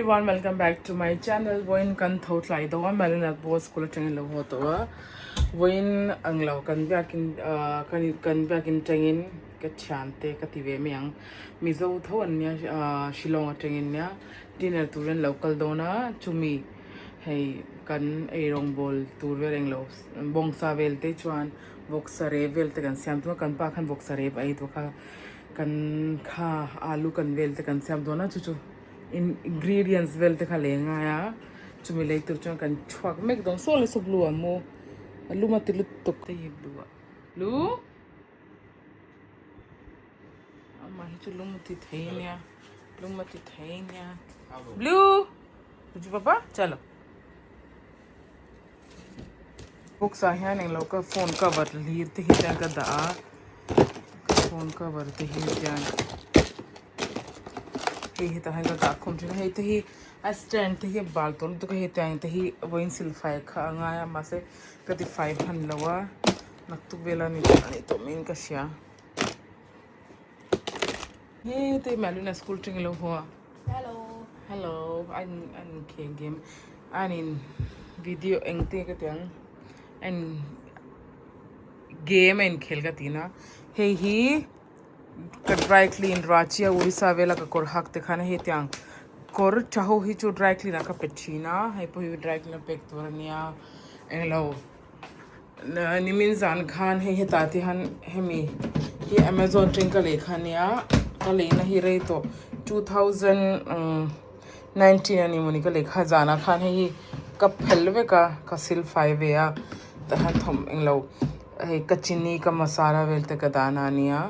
Everyone welcome back to my channel vawiin kan tho tlai deuh a Marinat Boy School atangin lo haw tawh a vawiin ang lo kan biakin ah kan kan biakin tangin ka thiante ka ti ve mai ang Mizo tho an nia ah Shillong atangin nia dinner turin lo kal dawn a chumi hei kan eirawng bawl tur vel englo bawngsa vel te chuan vawksa rep vel te kan siam dawn a kan pa khan vawksa rep a ei tawh kha kan kha alu kan vel te kan siam dawn a chu chu. Ingredients vel te kha lei ngai a chumi lei tur chuan kan chhuak mek dawn saw leh saw blue a mu a lum a ti lutuk te hi blue a blue amah hi chu lum a ti thei ania lum a ti thei ania blue chu papa chalo box ah hian englo ka phone cover hlir te hi chuan ka dah a ka phone cover te hi chuan hei hetah hian ka dah khawm thin a hei te hi a stand te hi a bal tawh lutuk a hei tiang te hi vawiin silfai kha a ngai a mahse ka ti fai hman lo a naktuk vela ni a nih tawh maiin ka hria hete Malina school atangin alo haw a Hello. Hello an an khel game an in video engte ka ti ang an game a inkhel ka ti na hei hi ka dry clean Ranchi a Orissa vela ka kawr hak te khan hei tiang kawr tha ho hi chu dry clean ah ka pe thin a hei pawh hi dry clean a pek tur ania englo Nimin zan khan hei hetah te hian hemi hi amazon atangin ka lei kha ania ka leina hi rei tawh 2019 a ni mawni ka lei kha zanah khan hei hi ka phel vek a ka sil fai ve a tah hian thawm englo hei ka chini ka masala vel te ka dahna ania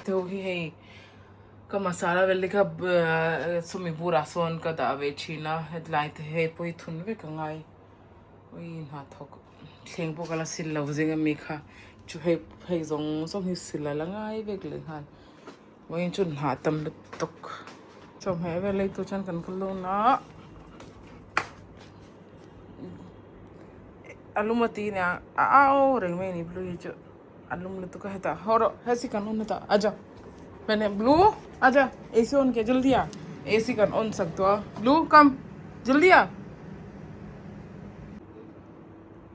te ho hi hei. Ka masala vel te kha sawmi burah sawn ka dah ve thin a hetlai te hei pawh hi thun vek a ngai ui hnathawk thleng pawh ka la sil lo zing ami kha chu hei hei zawng zawng hi sil a la ngai vek leh nghal vawiin chu hnah tam lutuk chawhmeh vel lei tur chuan kan kal dawn a a lum a ti nia a au reng mai a ni blue hi chu. A lum lutuk a hetah haw rawh hesi kan on hetah aja mene blue aja AC on ke jaldi a AC kan on sak tawh a blue come jaldi a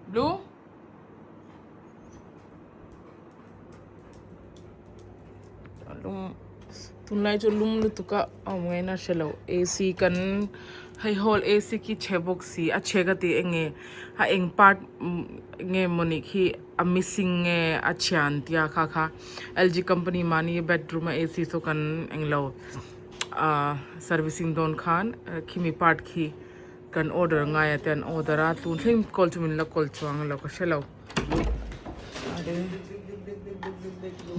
blue a lum tunlai chu lum lutuk a awm ngaihna a hre lo AC kan hei hall AC khi chhe bawk si a chhe ka tih eng nge a eng part nge mawni khi. A missing nge a thian tia kha kha LG company mahni bedroom a AC saw kan englo ah servicing dawn khan khimi part khi kan order ngai a te an order a tun thleng call chu min la call chuang lo ka hrelo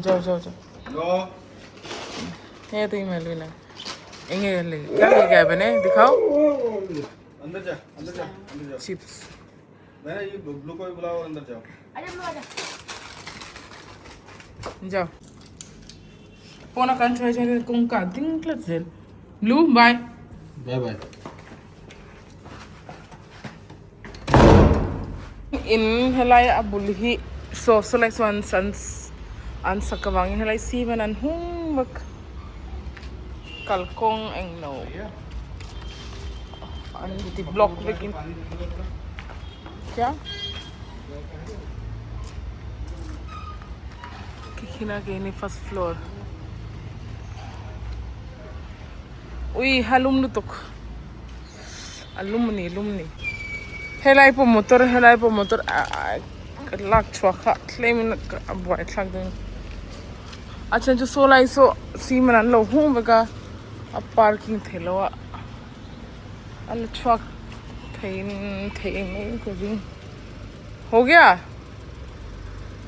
jo jo jo he tu email bhi na enge le kya leke aaye bane dikhao अंदर जा अंदर जा अंदर जाओ chips मैंने ये ब्लू को भी बुलाओ और अंदर जाओ आजा ब्लू आजा जाओ pawna kan try chuan kawngka a ding tlat zel blue bye bye bye in helai a bul hi saw sawlai sawn an an sak avangin helai cement an hung vek kalkawng englo an ti block vekin kya khikhina keini first floor ui halum lutuk a lum a ni lum a ni helai pawh motor helai pawh motor ah lak chhuah kha tlem in a buai thlak dawn a then chu saw lai saw cement an lo hung vek a a parking theih loh a a la chhuak thei thei mai ka ring ho gaya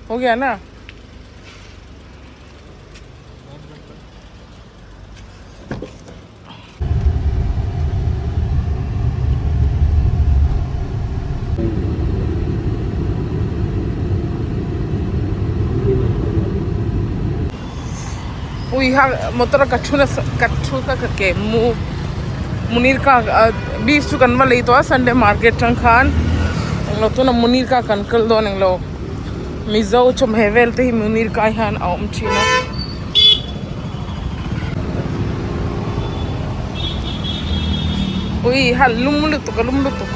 ho gaya na. Ui ha motor a ka thu nasa ka thu ka ka ke mu munir ka beef chu kan va lei tawh a sunday market tang khan englo tuna munir ka kan kal dawn englo mizo chawhmeh vel te hi munir ka hian a awm thin a. Ui ha lum lutuk a lum lutuk.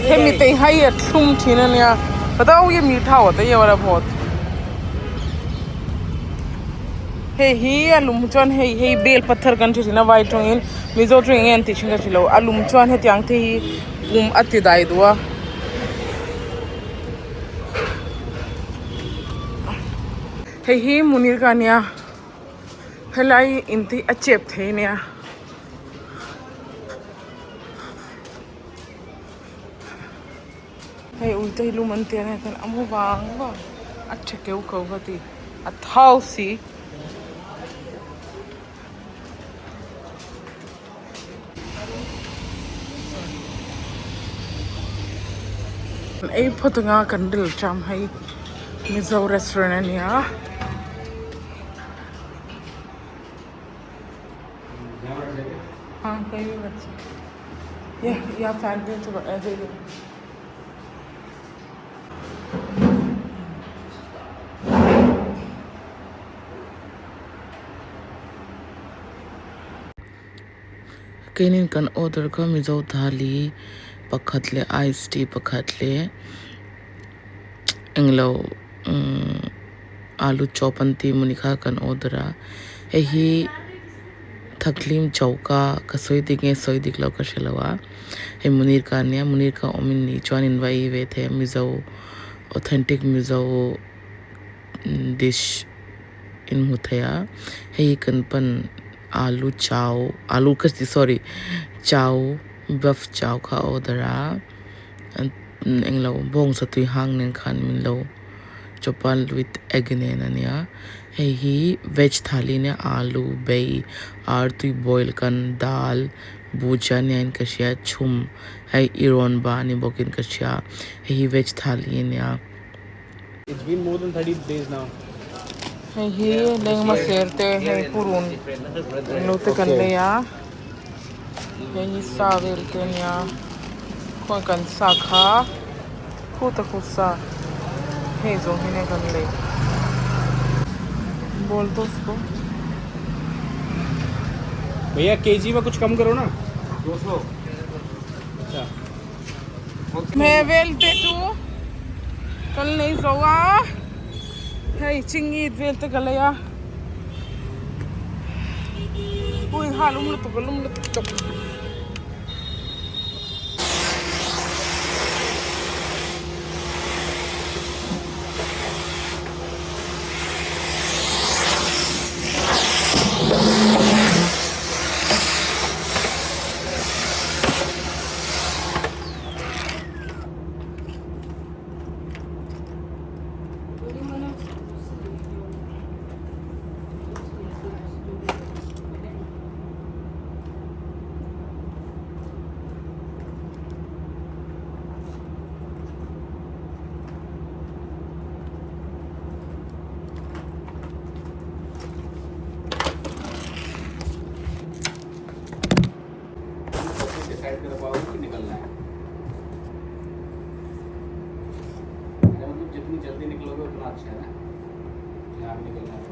Hemi te hi a thlum thin a nia बताओ ये मीठा होता है ये वाला बहुत hei hi a lum chuan hei hei bel patthar kan ti thin a vai tawngin mizo tawng enge an tih thin ka ti lo a lum chuan hetiang te hi pum a ti dai duh a. Hei hi Munir ka nia helai in te hi a chep thei a nia. Hei ui te hi lum an ti a nia chuan a mu vang vang a tha keu kau ka ti a thau si. Ei phawt anga kan ril ṭam hei Mizo restaurant a nia. Keinin kan order kha Mizo thali pakhat leh ice tea pakhat leh englo umm alu chop an tih mawni kha kan order a hei hi. Thaklim choka ka sawi dik nge sawi dik loh ka hre lo a hei Munir ka ania Munir ka awm in nih chuan in va ei ve thei a Mizo authentic Mizo dish in hmu thei a hei hi kan pan alu chau alu ka ti sorry chau buff chau kha a order a englo bawngsa tui hang nen khan min lo. Chawpal with egg nen a nia hei hi veg thali nia alu bai artui boil kan dal bhuja nia in ka hria chhum hei irawn ba ni bawkin ka hria hei hi veg thali a nia. It's been more than 30 days now. Hei hi lengma ser te hei purun nu te kan lei a hei hi sa vel te a nia khawi kan sa kha. Khuta khu sa hei zawng hi nia kan lei bol to usko भैया केजी में कुछ कम करो ना 200 अच्छा Me vel te chu kan lei zo a hei chingit vel te ka lei a ui ha lum lutuk a lum lutuk chawp. Decide कर पाओगे कि निकलना है मतलब जितनी जल्दी निकलोगे उतना अच्छा है ना यहाँ निकलना है।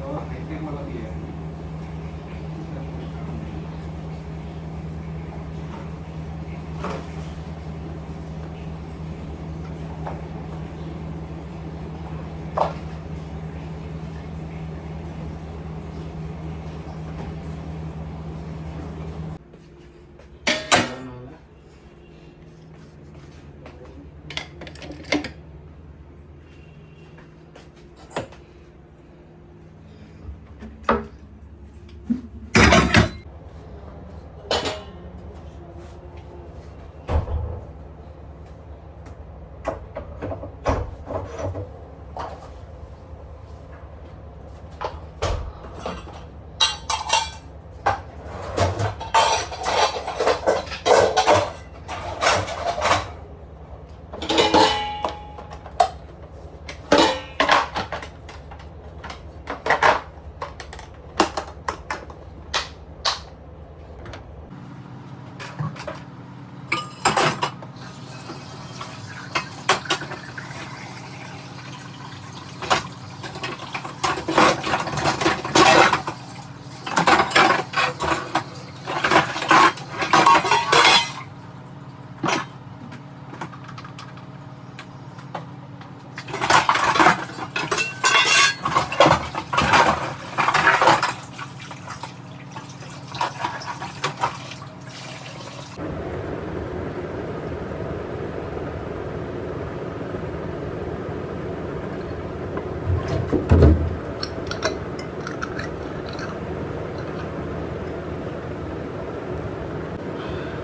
और हाईटेक वाला भी है। इसका कोई काम नहीं।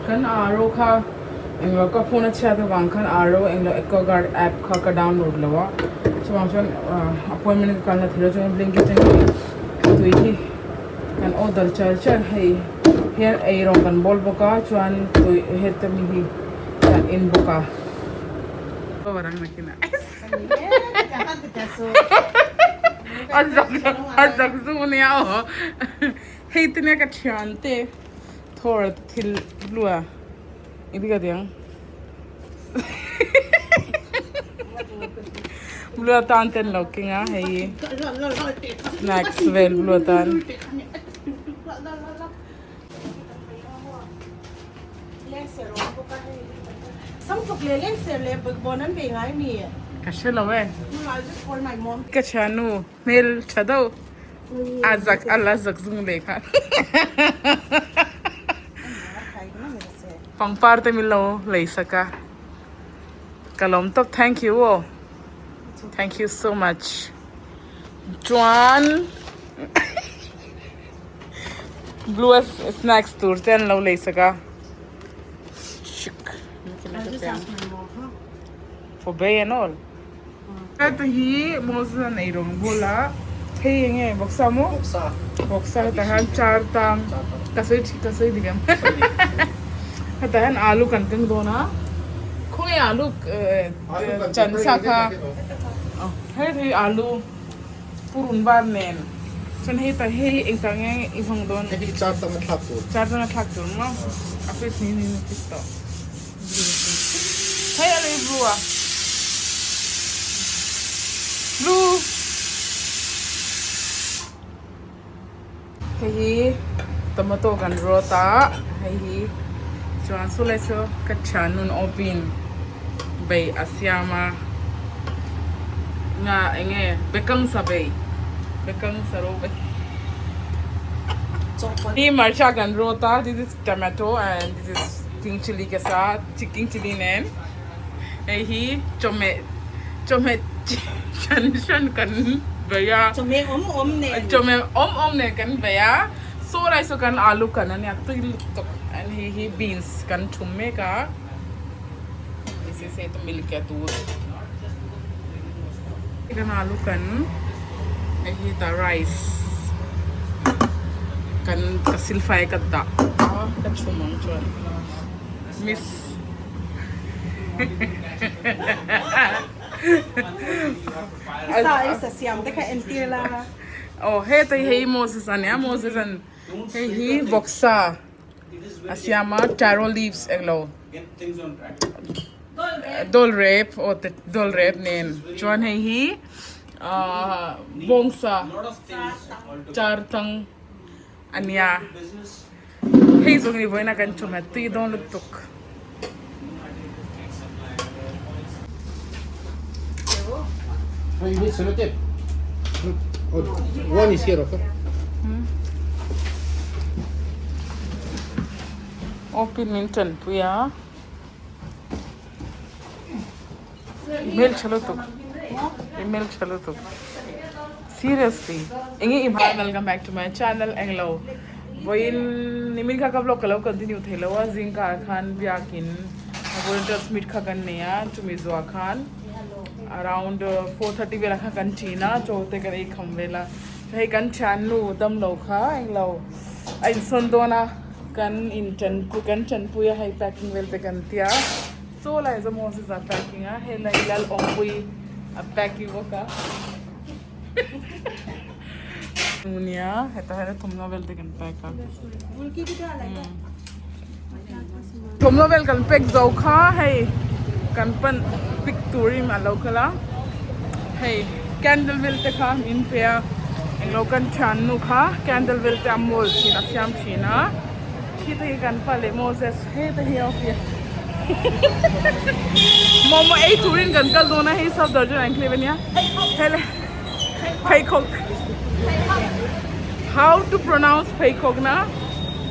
Kan aro kha englo ka phone a chhiat avang khan aro englo aquaguard app kha ka download lo a chuvang chuan appointment ka kalna thil chuan blanket atangin tui hi kan order char char hei hian eirawng kan bawl bawk a chuan tui heta mi hi kan en bawk a. A zak zu nia aw hei te nia ka thian te. Thor thil blue a engti ka ti ang blue atan ten lo keng a hei snacks vel blue atan. Ka hre lo e. Ka thiannu hmel tha deuh. A zak a la zak zung leh kha pangpar te min lo lei sak a ka lawm tawp thank you aw thank you so much chuan blue snacks tur te an lo lei sak a for bay and all. Heta hi Moses an ei rawng bula hei eng nge vawksa maw vawksa hetah hian char tang ka sawi ka sawi dik em hetah hian alu kan keng dawn a khawnge alu chan sa kha hei hi alu purun var nen chuan hetah hei engtah nge i hmang dawn hei hi char tang a thlak tur char tang a thlak tur maw a fridge ni ni a fit tawh. Hei a lei blue a blue hei hi tomato kan rawt a hei hi chuan saw lai saw ka thian nun awpin bei a siam a nga eng nge bekang sa bei bekang sa ro bei hi marcha kan rawt a this is tomato and this is king chilli ke saath king chilli nen hei hi chawhmeh chawhmeh chi hran hran kan bei a chawhmeh awm awm nen chawhmeh awm awm nen kan bei a saw lai saw kan alu kan ania tui lutuk and hei hi beans kan thum mek a this is hei milk a dut kan alu kan hei hi tah rice kan ka silfai ka dah a ka chhum ang chuan miss sa i sa siam te kha entir la aw heta hi hei Moses ania Moses an hei hi vawksa a siam a taro leaves englo dawlrep aw dawlrep nen chuan hei hi. Ahh bawngsa char tang ania hei zawng ni vawiin a kan chawhmeh tui dawn lutuk. Open min tanpui a. I hmeltha lutuk i hmeltha lutuk seriously enge i hmai welcome back to my channel englo vawiin nimin kha ka vlog ka lo continue thei lo a zingkar khan biakin volunteers meet kha kan nei a chumi zuah khan around 4:30 velah khan kan ṭin a chaw te kan ei kham vel a hei kan thiannu damlo kha englo a insawn dawn a kan inṭanpui kan ṭanpui a hei packing vel te kan tia. Chaw lai zawng Moses a packing a, hei lai lal awmpui a packing bawk a. Nia, hetah hian thawmhnaw vel te kan pack a. Thawmhnaw vel kan pack zo kha hei kan pan pick turin a lo kal a, hei candle vel te kha min pe a, englo kan thiannu kha candle vel te a mawl thin a siam thin a. Khi te hi kan pa leh Moses he te hi a awm Momo ei turin kan kal dawn a hei South Darjeeling an clip ania hele pheikhawk how to pronounce pheikhawk na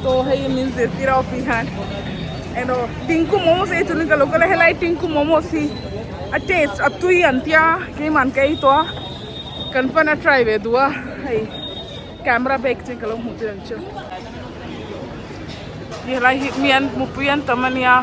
to hei min zirtir a awpi hian eno Tinku momos ei turin ka lo kal a helai Tinku momos hi a taste a tui an tia keiman ka ei tawh a kan pan a try ve duh a hei. Camera bag chu ka lo hmuh tir ang chu. Ti helai hi mi an mupui an tam ania.